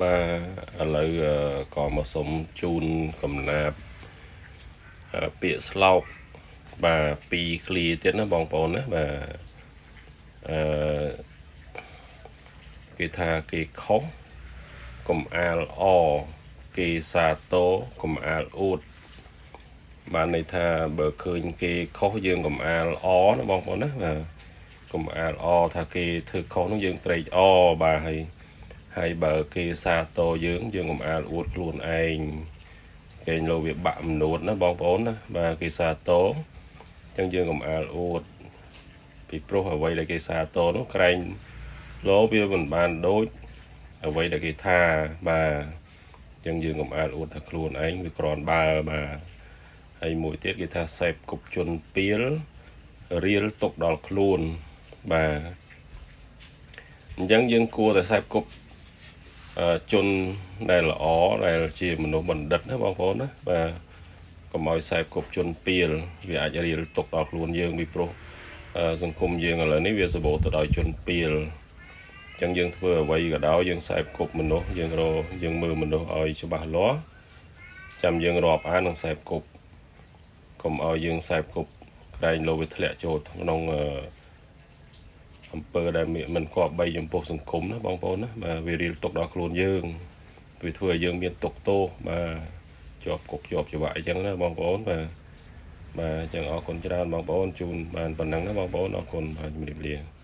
បាទឥឡូវក៏មកសុំជូនកំណាព្យពាក្យស្លោកបាទពីរឃ្លាទៀតណាបងប្អូនណាបាទអឺគេថាគេខុសកុំអាលអគេសាទរកុំអាលអួតបានន័យថាបើឃើញគេខុសយើងកុំអាលអណាបងប្អូនណាបាទកុំអាលអថាគេធ្វើខុសនោះយើងត្រេកអរបាទហើយបើគេសាទរយើងយើងកុំអាលអួតខ្លួនឯងគេលោវាបាក់មនុស្សណាបងប្អូនណាបាទគេសាទរអញ្ចឹងយើងកុំអាលអួតពីព្រោះអ្វីដែលគេសាទរនោះក្រែងលោវាមិនបានដូចអ្វីដែលគេថាបាទអញ្ចឹងយើងកុំអាលអួតថាខ្លួនឯងវាក្រាន់បើបាទហើយមួយទៀតគេថាសេពគប់ជនពៀលរៀលទុកដល់ខ្លួនបាទអញ្ចឹងយើងគួរតែសេពគប់ជនដែលល្អដែលជាមនុស្សបណ្ឌិតណាបងប្អូនណាបាទកុំឲ្យសេពគប់ជនពៀលវាអាចរៀលទុកដល់ខ្លួនយើងពីព្រោះសង្គមយើងឥឡូវនេះវាសម្បូរទៅដោយជនពៀលអញ្ចឹងយើងធ្វើអ្វីក៏ដោយយើងសេពគប់មនុស្សយើងរយើងមើលមនុស្សឲ្យច្បាស់លាស់ចាំយើងរាប់អាននឹងសេពគប់កុំឲ្យយើងសេពគប់ក្រែងលោវាធ្លាក់ចូលក្នុងអំពើដែលមិនគប្បីចំពោះសង្គមណាបងប្អូនណាបាទវារៀលទុកដល់ខ្លួនយើងវាធ្វើឲ្យយើងមានទុក្ខទោសបាទជាប់គុកជាប់ច្បាប់អញ្ចឹងណាបងប្អូនបាទបាទអញ្ចឹងអរគុណច្រើនបងប្អូនជូនបានប៉ុណ្ណឹងណាបងប្អូនអរគុណបាទជំរាបលា។